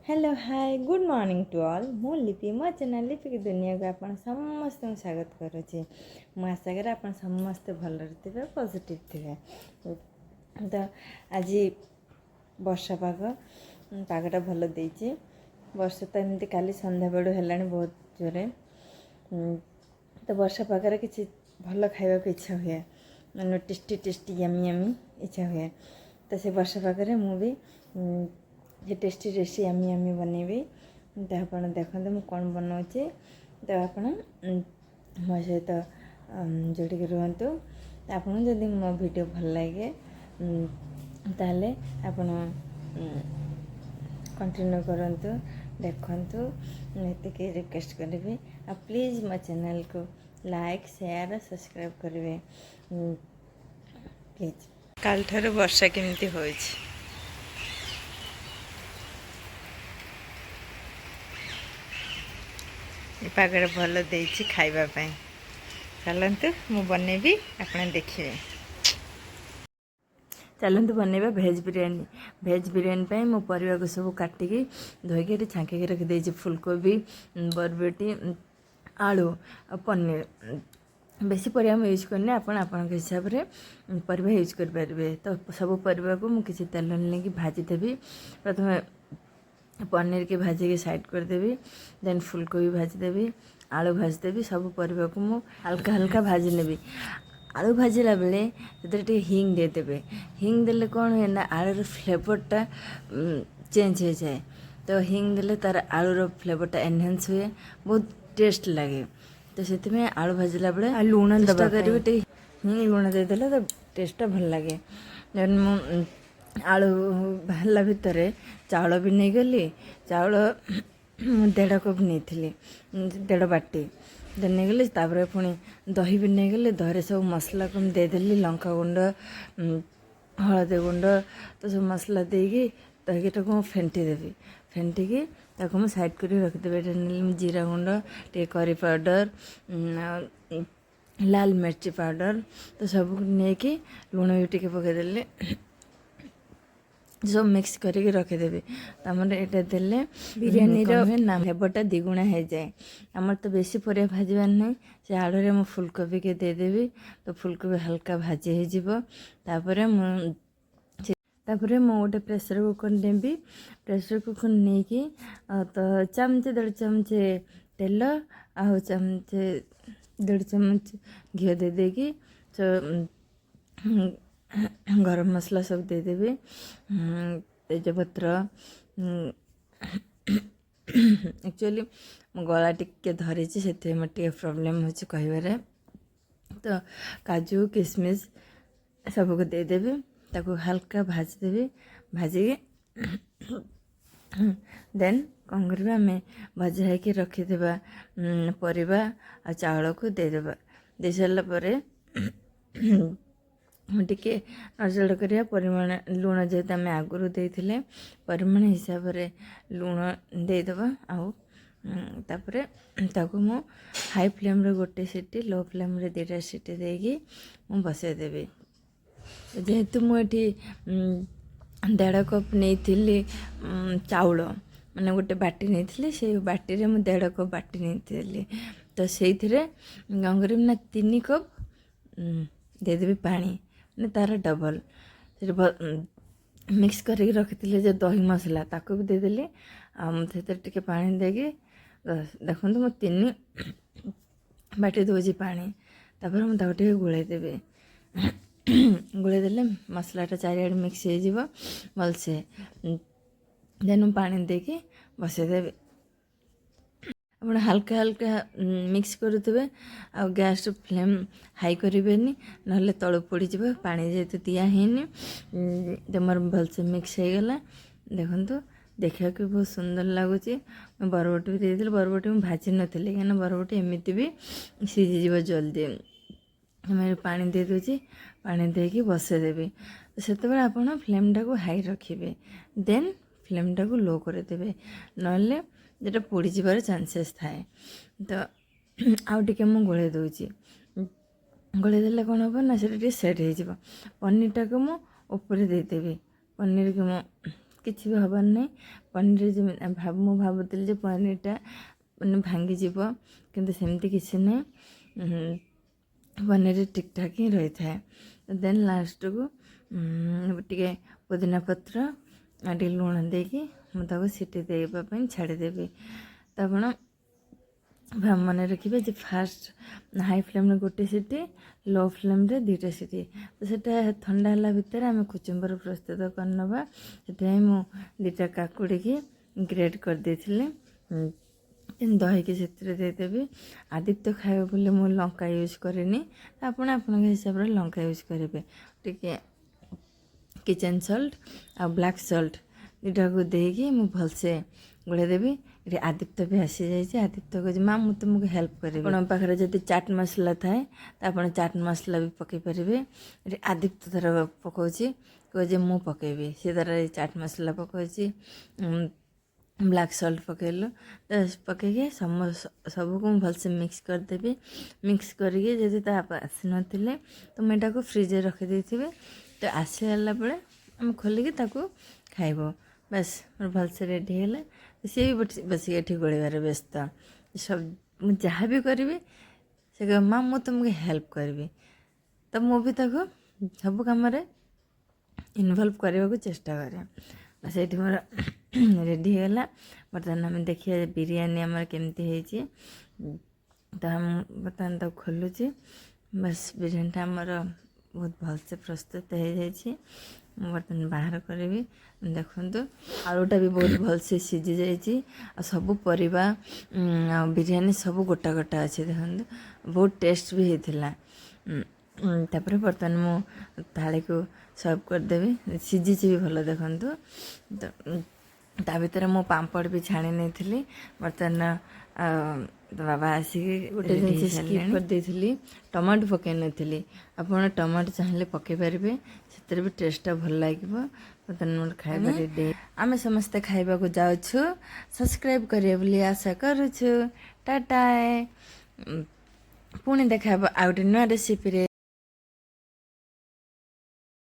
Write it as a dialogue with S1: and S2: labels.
S1: Hello, hi, good morning to all. ମୁଁ ଲିପି, ମୋ ଚ୍ୟାନେଲ୍ ଲିପିକି ଦୁନିଆକୁ ଆପଣ ସମସ୍ତଙ୍କୁ ସ୍ୱାଗତ କରୁଛି। ମୁଁ ଆଶା କରେ ଆପଣ ସମସ୍ତେ ଭଲରେ ଥିବେ, ପଜିଟିଭ୍ ଥିବେ। ତ ଆଜି ବର୍ଷା ପାଗ, ପାଗଟା ଭଲ ଦେଇଛି। ବର୍ଷା ତ ଏମିତି କାଲି ସନ୍ଧ୍ୟାବେଳୁ ହେଲାଣି ବହୁତ ଜୋରେ। ତ ବର୍ଷା ପାଗରେ କିଛି ଭଲ ଖାଇବାକୁ ଇଚ୍ଛା ହୁଏ, ମାନେ ଟେଷ୍ଟି ଟେଷ୍ଟି, ୟମି ୟମି ଇଚ୍ଛା ହୁଏ। ତ ସେ ବର୍ଷା ପାଗରେ ମୁଁ ବି ସେ ଟେଷ୍ଟି ଟେଷ୍ଟି ୟମି ୟମି ବନେଇବି। ତ ଆପଣ ଦେଖନ୍ତୁ ମୁଁ କ'ଣ ବନାଉଛି। ତ ଆପଣ ମୋ ସହିତ ଯୋଡ଼ିକି ରୁହନ୍ତୁ। ଆପଣଙ୍କୁ ଯଦି ମୋ ଭିଡ଼ିଓ ଭଲ ଲାଗେ, ତାହେଲେ ଆପଣ କଣ୍ଟିନ୍ୟୁ କରନ୍ତୁ, ଦେଖନ୍ତୁ, ମୁଁ ଏତିକି ରିକ୍ୱେଷ୍ଟ କରିବି। ଆଉ ପ୍ଲିଜ୍ ମୋ ଚ୍ୟାନେଲ୍କୁ ଲାଇକ୍, ସେୟାର, ସବସ୍କ୍ରାଇବ୍ କରିବେ ପ୍ଲିଜ୍। କାଲିଠାରୁ ବର୍ଷା କେମିତି ହେଉଛି। ଏ ପାଗଟା ଭଲ ଦେଇଛି ଖାଇବା ପାଇଁ। ଚାଲନ୍ତୁ, ମୁଁ ବନେଇବି, ଆପଣ ଦେଖିବେ। ଚାଲନ୍ତୁ ବନେଇବା ଭେଜ୍ ବିରିୟାନୀ। ଭେଜ୍ ବିରିୟାନୀ ପାଇଁ ମୁଁ ପରିବାକୁ ସବୁ କାଟିକି, ଧୋଇକି, ଏଠି ଛାଙ୍କିକି ରଖିଦେଇଛି। ଫୁଲକୋବି, ବରବଟି, ଆଳୁ ଆଉ ପନିର। ବେଶୀ ପରିବା ମୁଁ ୟୁଜ୍ କରିନି, ଆପଣ ଆପଣଙ୍କ ହିସାବରେ ପରିବା ୟୁଜ୍ କରିପାରିବେ। ତ ସବୁ ପରିବାକୁ ମୁଁ କିଛି ତେଲ ନେଇକି ଭାଜିଦେବି। ପ୍ରଥମେ ପନିରକି ଭାଜିକି ସାଇଡ଼୍ କରିଦେବି, ଦେନ୍ ଫୁଲକୋବି ଭାଜିଦେବି, ଆଳୁ ଭାଜିଦେବି। ସବୁ ପରିବାକୁ ମୁଁ ହାଲକା ହାଲକା ଭାଜି ନେବି। ଆଳୁ ଭାଜିଲା ବେଳେ ସେଥିରେ ଟିକେ ହିଙ୍ଗ ଦେଇଦେବେ। ହିଙ୍ଗ ଦେଲେ କ'ଣ ହୁଏ ନା, ଆଳୁର ଫ୍ଲେଭରଟା ଚେଞ୍ଜ ହେଇଯାଏ। ତ ହିଙ୍ଗ ଦେଲେ ତାର ଆଳୁର ଫ୍ଲେଭରଟା ଏନହାନ୍ସ ହୁଏ, ବହୁତ ଟେଷ୍ଟ ଲାଗେ। ତ ସେଥିପାଇଁ ଆଳୁ ଭାଜିଲା ବେଳେ
S2: ଆଉ ଲୁଣ
S1: ଚେଷ୍ଟା
S2: ଦେବା
S1: କରିବେ
S2: ପାଇଁ।
S1: ଟିକେ ହିଙ୍ଗ, ଲୁଣ ଦେଇଦେଲେ ତ ଟେଷ୍ଟଟା ଭଲ ଲାଗେ। ଦେନ୍ ମୁଁ ଆଳୁ ବାହାରିଲା ଭିତରେ ଚାଉଳ ବି ନେଇଗଲି। ଚାଉଳ ମୁଁ ଦେଢ଼ କପ୍ ନେଇଥିଲି, ଦେଢ଼ ବାଟି ନେଇଗଲି। ତାପରେ ପୁଣି ଦହି ବି ନେଇଗଲି। ଦହିରେ ସବୁ ମସଲାକୁ ମୁଁ ଦେଇଦେଲି, ଲଙ୍କା ଗୁଣ୍ଡ, ହଳଦୀ ଗୁଣ୍ଡ, ତ ସବୁ ମସଲା ଦେଇକି ଦହିଟାକୁ ମୁଁ ଫେଣ୍ଟି ଦେବି। ଫେଣ୍ଟିକି ତାକୁ ମୁଁ ସାଇଡ଼୍ କରିକି ରଖିଦେବି। ଏଇଟା ନେଲି ମୁଁ ଜିରା ଗୁଣ୍ଡ, ଟିକେ କରି ପାଉଡ଼ର, ଆଉ ଲାଲ ମିର୍ଚି ପାଉଡ଼ର। ତ ସବୁ ନେଇକି ଲୁଣ ବି ଟିକେ ପକାଇଦେଲି, ସବୁ ମିକ୍ସ କରିକି ରଖିଦେବି। ତାପରେ ଏଇଟା ଦେଲେ
S2: ବିରିୟାନୀର
S1: କ'ଣ ହୁଏ ନା, ଫ୍ଲେଭରଟା ଦ୍ୱିଗୁଣା ହେଇଯାଏ। ଆମର ତ ବେଶୀ ପରିବା ଭାଜିବାର ନାହିଁ। ସେ ଆଳୁରେ ମୁଁ ଫୁଲକୋବିକି ଦେଇଦେବି। ତ ଫୁଲକୋବି ହାଲକା ଭାଜି ହେଇଯିବ। ତାପରେ ମୁଁ ଗୋଟେ ପ୍ରେସର କୁକର୍ ନେବି। ପ୍ରେସର କୁକର୍ ନେଇକି ତ ଚାମଚେ ଦେଢ଼ ଚାମଚ ତେଲ ଆଉ ଚାମଚେ ଦେଢ଼ ଚାମଚ ଘିଅ ଦେଇ ଦେଇକି, ତ ଗରମ ମସଲା ସବୁ ଦେଇଦେବି, ତେଜପତ୍ର। ଆକ୍ଚୁଆଲି ମୋ ଗଳା ଟିକେ ଧରିଛି, ସେଥିପାଇଁ ମୋର ଟିକେ ପ୍ରୋବ୍ଲେମ୍ ହେଉଛି କହିବାରେ। ତ କାଜୁ, କିସମିସ୍ ସବୁକୁ ଦେଇଦେବି, ତାକୁ ହାଲକା ଭାଜିଦେବି। ଭାଜିକି ଦେନ୍ କ'ଣ କରିବା, ଆମେ ଭଜା ହେଇକି ରଖିଥିବା ପରିବା ଆଉ ଚାଉଳକୁ ଦେଇଦେବା। ଦେଇସାରିଲା ପରେ ମୁଁ ଟିକେ ନଜର କରିବା ପରିମାଣ ଲୁଣ। ଯେହେତୁ ଆମେ ଆଗରୁ ଦେଇଥିଲେ, ପରିମାଣ ହିସାବରେ ଲୁଣ ଦେଇଦେବା। ଆଉ ତାପରେ ତାକୁ ମୁଁ ହାଇ ଫ୍ଲେମ୍ରେ ଗୋଟେ ସିଟି, ଲୋ ଫ୍ଲେମ୍ରେ ଦୁଇଟା ସିଟି ଦେଇକି ମୁଁ ବସାଇଦେବି। ଯେହେତୁ ମୁଁ ଏଠି ଦେଢ଼ କପ୍ ନେଇଥିଲି ଚାଉଳ, ମାନେ ଗୋଟେ ବାଟି ନେଇଥିଲି, ସେଇ ବାଟିରେ ମୁଁ ଦେଢ଼ କପ୍ ବାଟି ନେଇଥିଲି। ତ ସେଇଥିରେ କ'ଣ କରିବି ନା, 3 କପ୍ ଦେଇଦେବି ପାଣି, ମାନେ ତା'ର ଡବଲ୍। ସେଠି ମିକ୍ସ କରିକି ରଖିଥିଲି ଯେ ଦହି ମସଲା, ତାକୁ ବି ଦେଇଦେଲି। ଆଉ ମୁଁ ସେଥିରେ ଟିକେ ପାଣି ଦେଇକି, ଦେଖନ୍ତୁ, ମୁଁ 3 ବାଟି ଦେଉଛି ପାଣି। ତାପରେ ମୁଁ ତାକୁ ଟିକେ ଗୋଳେଇ ଦେବି। ଗୋଳେଇ ଦେଲେ ମସଲାଟା ଚାରିଆଡ଼େ ମିକ୍ସ ହେଇଯିବ ଭଲସେ। ଦେନ୍ ମୁଁ ପାଣି ଦେଇକି ବସେଇଦେବି। ଆପଣ ହାଲକା ହାଲକା ମିକ୍ସ କରୁଥିବେ ଆଉ ଗ୍ୟାସ୍ ଫ୍ଲେମ୍ ହାଇ କରିବେନି, ନହେଲେ ତଳୁ ପୋଡ଼ିଯିବ। ପାଣି ଯେହେତୁ ଦିଆ ହେଇନି। ତ ମୋର ଭଲସେ ମିକ୍ସ ହେଇଗଲା। ଦେଖନ୍ତୁ, ଦେଖିବାକୁ ବି ବହୁତ ସୁନ୍ଦର ଲାଗୁଛି। ମୁଁ ବରବଟି ବି ଦେଇଥିଲି। ବରବଟି ମୁଁ ଭାଜି ନଥିଲି, କାହିଁକିନା ବରବଟି ଏମିତି ବି ସିଝିଯିବ ଜଲ୍ଦି। ଆମେ ପାଣି ଦେଇଦେଉଛି, ପାଣି ଦେଇକି ବସେଇଦେବି। ସେତେବେଳେ ଆପଣ ଫ୍ଲେମ୍ଟାକୁ ହାଇ ରଖିବେ, ଦେନ୍ ଫ୍ଲେମ୍ଟାକୁ ଲୋ କରିଦେବେ, ନହେଲେ ଯେଟା ପୋଡ଼ିଯିବାର ଚାନ୍ସେସ୍ ଥାଏ। ତ ଆଉ ଟିକେ ମୁଁ ଗୋଳେଇ ଦେଉଛି। ଗୋଳେଇ ଦେଲେ କ'ଣ ହେବ ନା, ସେଟା ଟିକେ ସେଟ୍ ହେଇଯିବ। ପନିରଟାକୁ ମୁଁ ଉପରେ ଦେଇଦେବି। ପନିରକୁ ମୁଁ କିଛି ବି ହେବାର ନାହିଁ। ପନିର ଯେମିତି ମୁଁ ଭାବୁଥିଲି ଯେ ପନିରଟା ମାନେ ଭାଙ୍ଗିଯିବ, କିନ୍ତୁ ସେମିତି କିଛି ନାହିଁ। ପନିର ଠିକ୍ଠାକ୍ ହିଁ ରହିଥାଏ। ଦେନ୍ ଲାଷ୍ଟକୁ ଟିକେ ପୁଦିନା ପତ୍ର ଆଉ ଟିକେ ଲୁଣ ଦେଇକି ମୁଁ ତାକୁ ସିଟି ଦେବା ପାଇଁ ଛାଡ଼ିଦେବି। ତ ଆପଣ ମନେ ରଖିବେ ଯେ ଫାଷ୍ଟ ହାଇ ଫ୍ଲେମ୍ରେ ଗୋଟେ ସିଟି, ଲୋ ଫ୍ଲେମ୍ରେ 2ଟା ସିଟି। ତ ସେଇଟା ଥଣ୍ଡା ହେଲା ଭିତରେ ଆମେ କୁଚୁମ୍ବର ପ୍ରସ୍ତୁତ କରିନେବା। ସେଥିପାଇଁ ମୁଁ 2ଟା କାକୁଡ଼ିକି ଗ୍ରେଟ୍ କରିଦେଇଥିଲି, ଦହିକି ସେଥିରେ ଦେଇଦେବି। ଆଦିତ୍ୟ ଖାଇବ ବୋଲି ମୁଁ ଲଙ୍କା ୟୁଜ୍ କରିନି, ତ ଆପଣ ଆପଣଙ୍କ ହିସାବରେ ଲଙ୍କା ୟୁଜ୍ କରିବେ। ଟିକେ କିଚେନ୍ ସଲ୍ଟ ଆଉ ବ୍ଲାକ୍ ସଲ୍ଟ 2ଟାକୁ ଦେଇକି ମୁଁ ଭଲସେ ଗୋଳେଇ ଦେବି। ଏଠି ଆଦିତ୍ୟ ବି ଆସିଯାଇଛି। ଆଦିତ୍ୟ କହୁଛି, "ମା, ମୁଁ ତୁମକୁ ହେଲ୍ପ କରିବି।" ଆପଣଙ୍କ ପାଖରେ ଯଦି ଚାଟ୍ ମସଲା ଥାଏ, ତ ଆପଣ ଚାଟ୍ ମସଲା ବି ପକାଇ ପାରିବେ। ଏଠି ଆଦିତ୍ୟ ତାର ପକାଉଛି, କହୁଛି ମୁଁ ପକାଇବି। ସେ ତାର ଚାଟ୍ ମସଲା ପକାଉଛି, ବ୍ଲାକ୍ ସଲ୍ଟ ପକାଇଲୁ। ତ ପକାଇକି ସବୁକୁ ମୁଁ ଭଲସେ ମିକ୍ସ କରିଦେବି। ମିକ୍ସ କରିକି ଯଦି ତା ଆସିନଥିଲେ, ତ ମୁଁ ଏଟାକୁ ଫ୍ରିଜରେ ରଖିଦେଇଥିବି। ତ ଆସିଗଲା ବେଳେ ଆମେ ଖୋଲିକି ତାକୁ ଖାଇବ। ବାସ୍, ମୋର ଭଲସେ ରେଡ଼ି ହେଇଗଲା। ସିଏ ବି ବସିକି ଏଠି ଗୋଳେଇବାରେ ବ୍ୟସ୍ତ। ସବୁ ମୁଁ ଯାହା ବି କରିବି, ସେ କହିବ, "ମା, ମୁଁ ତୁମକୁ ହେଲ୍ପ କରିବି।" ତ ମୁଁ ବି ତାକୁ ସବୁ କାମରେ ଇନଭଲ୍ଭ କରିବାକୁ ଚେଷ୍ଟା କରେ। ସେଇଠି ମୋର ରେଡ଼ି ହେଇଗଲା। ବର୍ତ୍ତମାନ ଆମେ ଦେଖିବା ବିରିୟାନୀ ଆମର କେମିତି ହେଇଛି। ତ ମୁଁ ବର୍ତ୍ତମାନ ତାକୁ ଖୋଲୁଛି। ବାସ୍, ବିରିୟାନୀଟା ଆମର ବହୁତ ଭଲସେ ପ୍ରସ୍ତୁତ ହେଇଯାଇଛି। ମୁଁ ବର୍ତ୍ତମାନ ବାହାର କରିବି। ଦେଖନ୍ତୁ, ଆଳୁଟା ବି ବହୁତ ଭଲସେ ସିଝି ଯାଇଛି ଆଉ ସବୁ ପରିବା ଆଉ ବିରିୟାନୀ ସବୁ ଗୋଟା ଗୋଟା ଅଛି। ଦେଖନ୍ତୁ, ବହୁତ ଟେଷ୍ଟ ବି ହେଇଥିଲା। ତାପରେ ବର୍ତ୍ତମାନ ମୁଁ ଥାଳିକୁ ସର୍ଭ କରିଦେବି। ସିଝିଛି ବି ଭଲ, ଦେଖନ୍ତୁ। ତ ତା ଭିତରେ ମୁଁ ପାମ୍ପଡ଼ ବି ଛାଣି ନେଇଥିଲି। ବର୍ତ୍ତମାନ ବାବା ଆସିକି ଗୋଟେ ଜିନିଷ ସ୍କିପ୍ କରିଦେଇଥିଲି, ଟମାଟୋ ପକାଇ ନଥିଲି। ଆପଣ ଟମାଟୋ ଚାହିଁଲେ ପକାଇ ପାରିବେ, ସେଥିରେ ବି ଟେଷ୍ଟଟା ଭଲ ଲାଗିବ। ବର୍ତ୍ତମାନ ମୋର ଖାଇବା ରେଡ଼ି। ଆମେ ସମସ୍ତେ ଖାଇବାକୁ ଯାଉଛୁ। ସବସ୍କ୍ରାଇବ୍ କରିବେ ବୋଲି ଆଶା କରୁଛୁ। ଟାଟା, ପୁଣି ଦେଖା ହେବ ଆଉ ଗୋଟେ ନୂଆ ରେସିପିରେ।